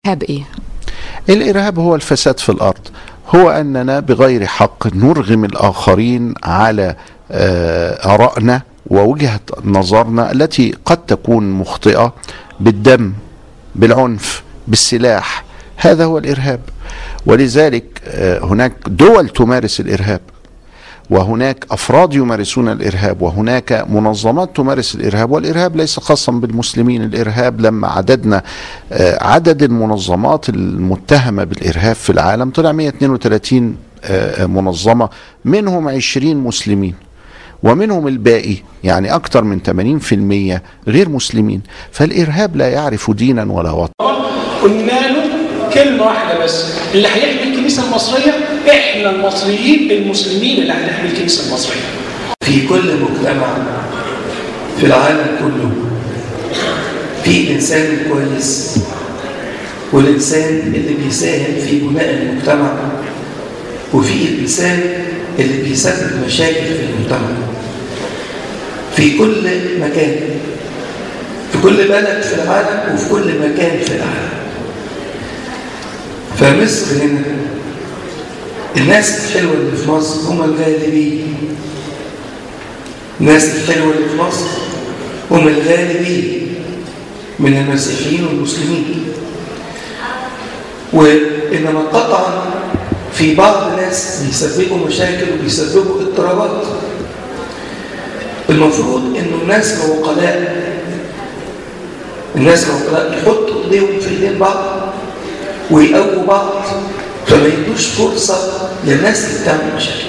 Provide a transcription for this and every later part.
الإرهاب إيه؟ الإرهاب هو الفساد في الأرض، هو أننا بغير حق نرغم الآخرين على آرائنا ووجهة نظرنا التي قد تكون مخطئة بالدم، بالعنف، بالسلاح. هذا هو الإرهاب. ولذلك هناك دول تمارس الإرهاب، وهناك أفراد يمارسون الإرهاب، وهناك منظمات تمارس الإرهاب. والإرهاب ليس خاصا بالمسلمين. الإرهاب لما عددنا عدد المنظمات المتهمة بالإرهاب في العالم طلع 132 منظمة، منهم 20 مسلمين ومنهم الباقي، يعني أكثر من 80% غير مسلمين. فالإرهاب لا يعرف دينا ولا وطن. قلنا له كلمة واحدة بس، اللي هيحمي الكنيسة المصرية احنا المصريين المسلمين اللي هنحمي الكنيسة المصرية. في كل مجتمع في العالم كله في إنسان كويس، والإنسان اللي بيساهم في بناء المجتمع، وفي الإنسان اللي بيسبب مشاكل في المجتمع. في كل مكان، في كل بلد في العالم، وفي كل مكان في العالم. فمصر هنا الناس الحلوة اللي في مصر هم الغالبين. الناس الحلوة اللي في مصر هم الغالبين من المسيحيين والمسلمين. وإنما قطعا في بعض الناس بيسببوا مشاكل وبيسببوا اضطرابات. المفروض إنه الناس العقلاء، الناس العقلاء يحطوا ايديهم في ايدين بعض ويقووا بعض، فما يدوش فرصة للناس اللي بتعمل مشاكل.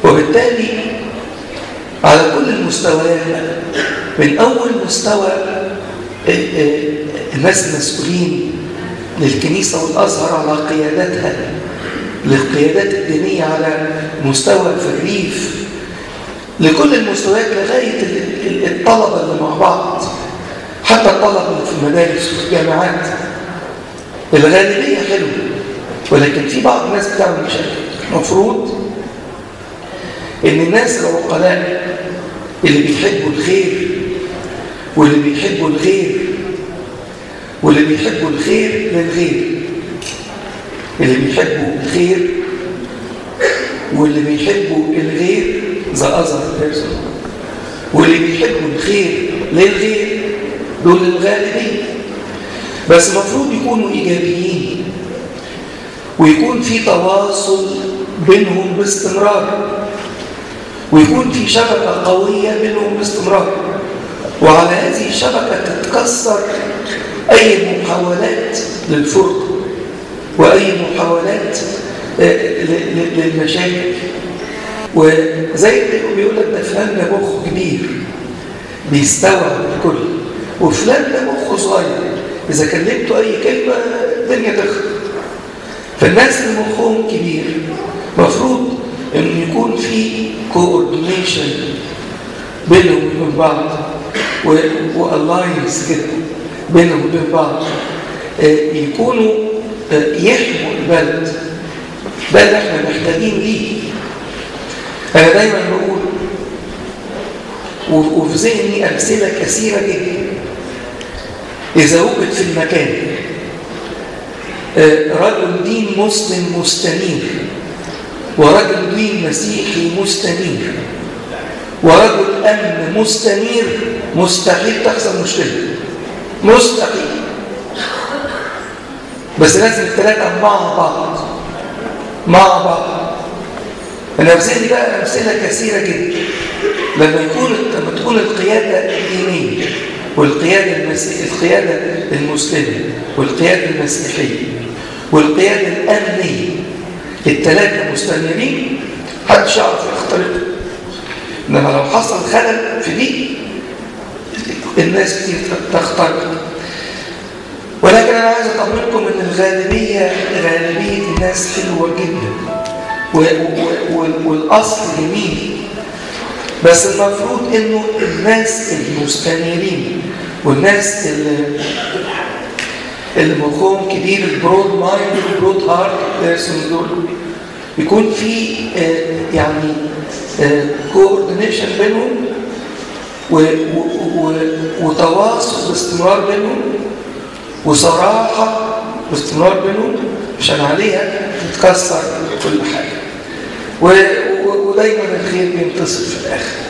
وبالتالي على كل المستويات، من أول مستوى الناس المسؤولين للكنيسة والأزهر على قيادتها، للقيادات الدينية على مستوى في الريف، لكل المستويات لغاية الطلبة اللي مع بعض، حتى الطلبة اللي في المدارس والجامعات. الغالبية حلوة، ولكن في بعض الناس بتعمل مشاكل. المفروض إن الناس العقلاء اللي بيحبوا الخير، واللي بيحبوا الغير، واللي بيحبوا الخير للغير، اللي بيحبوا الخير واللي بيحبوا الغير the other person، واللي بيحبوا الخير للغير، دول الغالبية. بس المفروض يكونوا إيجابيين، ويكون في تواصل بينهم باستمرار، ويكون في شبكة قوية بينهم باستمرار، وعلى هذه الشبكة تتكسر أي محاولات للفرقة وأي محاولات للمشاكل. وزي اللي بيقول لك ده فلان ده مخه كبير بيستوعب الكل، وفلان ده مخه صغير إذا كلمته أي كلمة الدنيا تخرب. فالناس اللي مخهم كبير مفروض إن يكون في coordination بينهم وبين بعض، و alliance كده بينهم وبين بعض، يكونوا يحموا البلد. ده اللي احنا محتاجين ليه. أنا دايما بقول، وفي ذهني أمثلة كثيرة جدا، إذا وجد في المكان رجل دين مسلم مستنير، ورجل دين مسيحي مستنير، ورجل أمن مستنير، مستحيل تحصل مشكلة، مستحيل. بس لازم الثلاثة مع بعض، مع بعض. أنا في ذهني بقى أمثلة كثيرة جدا لما تكون القيادة الدينية والقيادة القيادة المسلمة والقيادة المسيحية والقيادة الأمنية الثلاثة مستنيرين، محدش يعرف يخترقهم. إنما لو حصل خلل في دي الناس كتير تخترق. ولكن أنا عايز أطمنكم إن الغالبية، غالبية الناس حلوة جدا، والأصل جميل. بس المفروض إنه الناس المستنيرين والناس اللي مخهم كبير، ال broad mind وال broad heart person، دول يكون في يعني coordination بينهم وتواصل باستمرار بينهم، وصراحة باستمرار بينهم عشان عليها تتكسر كل حاجة. ودايما الخير بينتصر في الاخر.